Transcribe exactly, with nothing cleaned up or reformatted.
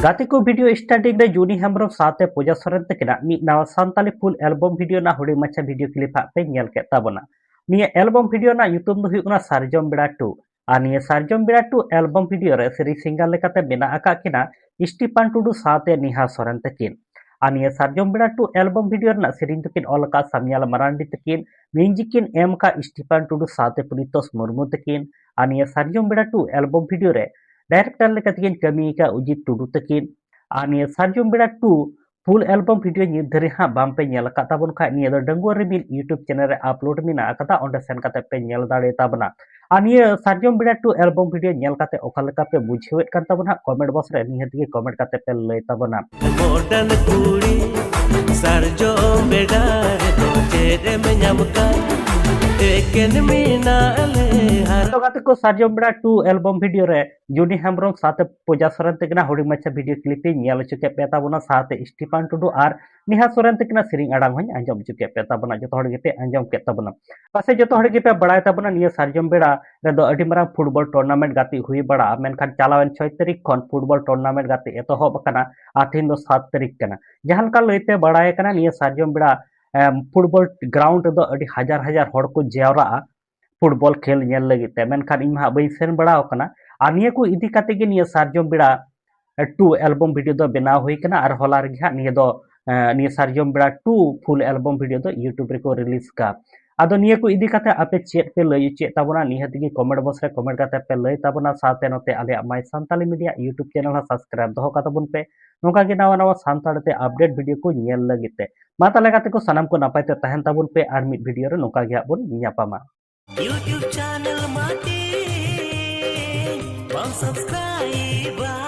ᱜᱟᱛᱮ ᱠᱚ, video starting ᱨᱮ ᱡᱩᱱᱤ ᱦᱮᱢᱵᱨᱚᱢ ᱥᱟᱶᱛᱮ ᱯᱩᱡᱟ ᱥᱚᱨᱮᱱ ᱛᱟᱹᱠᱤᱱᱟᱜ ᱢᱤᱫ ᱱᱟᱣᱟ ᱥᱟᱱᱛᱟᱞᱤ full album video ᱨᱮᱱᱟᱜ ᱦᱩᱰᱤᱧ ᱢᱟᱪᱷᱟ video clip ᱦᱟᱸᱜ ᱯᱮ ᱧᱮᱞ ᱠᱮᱫ ᱛᱟᱵᱚᱱᱟ᱾ ᱱᱤᱭᱟᱹ album video ᱨᱮᱱᱟᱜ ᱧᱩᱛᱩᱢ ᱫᱚ ᱦᱩᱭᱩᱜ ᱠᱟᱱᱟ ᱥᱟᱨᱡᱚᱢ ᱵᱮᱲᱟ two᱾ ᱟᱨ ᱱᱤᱭᱟᱹ ᱥᱟᱨᱡᱚᱢ ᱵᱮᱲᱟ two album video ᱨᱮ ᱥᱮᱨᱮᱧ singer ᱞᱮᱠᱟᱛᱮ ᱢᱮᱱᱟᱜ ᱟᱠᱟᱫ ᱠᱤᱱᱟ ᱥᱴᱤᱯᱟᱱ ᱴᱩᱰᱩ ᱥᱟᱶᱛᱮ ᱱᱮᱦᱟ ᱥᱚᱨᱮᱱ ᱛᱟᱹᱠᱤᱱ᱾ ᱟᱨ ᱱᱤᱭᱟᱹ ᱥᱟᱨᱡᱚᱢ ᱵᱮᱲᱟ two album video ᱨᱮᱱᱟᱜ ᱥᱮᱨᱮᱧ ᱫᱚᱠᱤᱱ ᱚᱞ ᱟᱠᱟᱫ ᱥᱟᱢᱤᱭᱟᱞ ᱢᱟᱨᱟᱱᱰᱤ ᱛᱟᱹᱠᱤᱱ, music ᱠᱤᱱ ᱮᱢ ᱟᱠᱟᱫ ᱥᱴᱤᱯᱟᱱ ᱴᱩᱰᱩ ᱥᱟᱶᱛᱮ ᱯᱨᱤᱛᱳᱥ ᱢᱩᱨᱢᱩ ᱛᱟᱹᱠᱤᱱ᱾ ᱟᱨ ᱱᱤᱭᱟᱹ ᱥᱟᱨᱡᱚᱢ ᱵᱮᱲᱟ two album video ᱨᱮ director ᱞᱮᱠᱟᱛᱮᱠᱤᱱ ᱠᱟᱹᱢᱤ ᱟᱠᱟᱫ ᱩᱡᱤᱛ ᱴᱩᱰᱩ ᱛᱟᱹᱠᱤᱱ᱾ ᱟᱨ ᱱᱤᱭᱟᱹ ᱥᱟᱨᱡᱚᱢ ᱵᱮᱲᱟ two full album video ᱱᱤᱛ ᱫᱷᱟᱹᱨᱤᱡ ᱦᱟᱸᱜ ᱵᱟᱝ ᱯᱮ ᱧᱮᱞ ᱟᱠᱟᱫ ᱛᱟᱵᱚᱱ ᱠᱷᱟᱡ, ᱱᱤᱭᱟᱹ ᱫᱚ ᱰᱟᱺᱜᱩᱣᱟᱹ ᱨᱤᱢᱤᱞ YouTube channel ᱨᱮ upload ᱢᱮᱱᱟᱜ ᱟᱠᱟᱫᱟ, ᱚᱸᱰᱮ ᱥᱮᱱ ᱠᱟᱛᱮ ᱯᱮ ᱧᱮᱞ ᱫᱟᱲᱮ ᱛᱟᱵᱚᱱᱟ᱾ ᱟᱨ ᱱᱤᱭᱟᱹ ᱥᱟᱨᱡᱚᱢ ᱵᱮᱲᱟ two album video ᱧᱮᱞ ᱠᱟᱛᱮ ᱚᱠᱟ ᱞᱮᱠᱟ ᱯᱮ ᱵᱩᱡᱷᱟᱹᱣᱮᱫ ᱠᱟᱱ ᱛᱟᱵᱚᱱᱟ ᱦᱟᱸᱜ, comment box ᱨᱮ ᱱᱤᱦᱟᱹᱛ ᱜᱮ comment ᱠᱟᱛᱮ ᱯᱮ ᱞᱟᱹᱭ ᱛᱟᱵᱚᱱᱟ᱾ ᱢᱚᱰᱟᱨᱱ ᱠᱩᱲᱤ ᱥᱟᱨᱡᱚᱢ ᱵᱮᱲᱟ ᱨᱮᱫᱚ ᱪᱮᱫ ᱮᱢ ᱧᱟᱢ ᱠᱟᱱ, ᱮᱠᱮᱱ ᱢᱮᱱᱟᱜ ᱞᱮ ᱦᱟᱨ- ᱛᱚ ᱜᱟᱛᱮ ᱠᱚ, ᱥᱟᱨᱡᱚᱢ ᱵᱮᱲᱟ two album video ᱨᱮ ᱡᱩᱱᱤ ᱦᱮᱢᱵᱨᱚᱢ ᱥᱟᱶᱛᱮ ᱯᱩᱡᱟ ᱥᱚᱨᱮᱱ ᱛᱟᱹᱠᱤᱱᱟᱜ ᱦᱩᱰᱤᱧ ᱢᱟᱪᱷᱟ video clip ᱤᱧ ᱧᱮᱞ ᱦᱚᱪᱚ ᱠᱮᱫ ᱯᱮ ᱛᱟᱵᱚᱱᱟ, ᱥᱟᱶᱛᱮ ᱥᱴᱤᱯᱟᱱ ᱴᱩᱰᱩ ᱟᱨ ᱱᱮᱦᱟ ᱥᱚᱨᱮᱱ ᱛᱟᱹᱠᱤᱱᱟᱜ ᱥᱮᱨᱮᱧ ᱟᱲᱟᱝ ᱦᱚᱸᱧ ᱟᱸᱡᱚᱢ ᱦᱚᱪᱚ ᱠᱮᱫ ᱯᱮ ᱛᱟᱵᱚᱱᱟ᱾ ᱡᱚᱛᱚ ᱦᱚᱲ ᱜᱮᱯᱮ ᱟᱸᱡᱚᱢ ᱠᱮᱫ ᱛᱟᱵᱚᱱᱟ᱾ ᱯᱟᱥᱮᱡ ᱡᱚᱛᱚ ᱦᱚᱲ ᱜᱮᱯᱮ ᱵᱟᱲᱟᱭ ᱛᱟᱵᱚᱱᱟ, ᱱᱤᱭᱟᱹ ᱥᱟᱨᱡᱚᱢ ᱵᱮᱲᱟ ᱨᱮᱫᱚ ᱟᱹᱰᱤ ᱢᱟᱨᱟᱝ football tournament ᱜᱟᱛᱮᱜ ᱦᱩᱭ ᱵᱟᱲᱟᱜᱼᱟ, ᱢᱮᱱᱠᱷᱟᱱ ᱪᱟᱞᱟᱣᱮᱱ ᱪᱷᱚᱭ ᱛᱟᱹᱨᱤᱠᱷ ᱠᱷᱚᱱ football tournament ᱜᱟᱛᱮᱜ ᱮᱛᱚᱦᱚᱵ ᱟᱠᱟᱱᱟ ᱟᱨ ᱛᱮᱦᱮᱧ ᱫᱚ ᱥᱟᱛ ᱛᱟᱹᱨᱤᱠᱷ ᱠᱟᱱᱟ᱾ ᱡᱟᱦᱟᱸ ᱞᱮᱠᱟ ᱞᱟᱹᱭᱛᱮ ᱵᱟᱲᱟᱭ ᱠᱟᱱᱟ, ᱱᱤᱭᱟᱹ ᱥᱟᱨᱡᱚᱢ ᱵᱮᱲᱟ, ᱮᱢ, football ground ᱨᱮᱫᱚ ᱟᱹᱰᱤ ᱦᱟᱡᱟᱨ ᱦᱟᱡᱟᱨ ᱦᱚᱲ ᱠᱚ ᱡᱟᱣᱨᱟᱜᱼᱟ football ᱠᱷᱮᱞ ᱧᱮᱞ ᱞᱟᱹᱜᱤᱫ ᱛᱮ, ᱢᱮᱱᱠᱷᱟᱱ ᱤᱧ ᱢᱟ ᱦᱟᱸᱜ ᱵᱟᱹᱧ ᱥᱮᱱ ᱵᱟᱲᱟ ᱟᱠᱟᱱᱟ᱾ ᱟᱨ ᱱᱤᱭᱟᱹ ᱠᱚ ᱤᱫᱤ ᱠᱟᱛᱮ ᱜᱮ ᱱᱤᱭᱟᱹ ᱥᱟᱨᱡᱚᱢ ᱵᱮᱲᱟ, ᱮ, two album video ᱫᱚ ᱵᱮᱱᱟᱣ ᱦᱩᱭ ᱠᱟᱱᱟ ᱟᱨ ᱦᱚᱞᱟ ᱨᱮᱜᱮ ᱦᱟᱸᱜ ᱱᱤᱭᱟᱹ ᱫᱚ, ᱮ, ᱱᱤᱭᱟᱹ ᱥᱟᱨᱡᱚᱢ ᱵᱮᱲᱟ two full album video ᱫᱚ YouTube ᱨᱮᱠᱚ release ᱠᱟᱜᱼᱟ᱾ ᱟᱫᱚ ᱱᱤᱭᱟᱹ ᱠᱚ ᱤᱫᱤ ᱠᱟᱛᱮ ᱟᱯᱮ ᱪᱮᱫ ᱯᱮ ᱞᱟᱹᱭ ᱚᱪᱚᱭᱮᱫ ᱛᱟᱵᱚᱱᱟ, ᱱᱤᱦᱟᱹᱛ ᱜᱮ comment box ᱨᱮ comment ᱠᱟᱛᱮ ᱯᱮ ᱞᱟᱹᱭ ᱛᱟᱵᱚᱱᱟ᱾ ᱥᱟᱶᱛᱮ ᱱᱚᱛᱮ ᱟᱞᱮᱭᱟᱜ My Santali Media YouTube channel ᱦᱚᱸ subscribe ᱫᱚᱦᱚ ᱠᱟᱛᱟᱵᱚᱱ ᱯᱮ, ᱱᱚᱝᱠᱟ ᱜᱮ ᱱᱟᱣᱟ ᱱᱟᱣᱟ ᱥᱟᱱᱛᱟᱲ ᱛᱮ update video ᱠᱚ ᱧᱮᱞ ᱞᱟᱹᱜᱤᱫ ᱛᱮ᱾ ᱢᱟ ᱛᱟᱦᱞᱮ ᱜᱟᱛᱮ ᱠᱚ, ᱥᱟᱱᱟᱢ ᱠᱚ ᱱᱟᱯᱟᱭ ᱛᱮ ᱛᱟᱦᱮᱱ ᱛᱟᱵᱚᱱ ᱯᱮ, ᱟᱨ ᱢᱤᱫ video ᱨᱮ ᱱᱚᱝᱠᱟ ᱜᱮ ᱦᱟᱸᱜ ᱵᱚᱱ ᱧᱟᱯᱟᱢᱟ᱾ YouTube channel ᱢᱟᱴᱤ ᱵᱟᱢ subscribe ᱟ?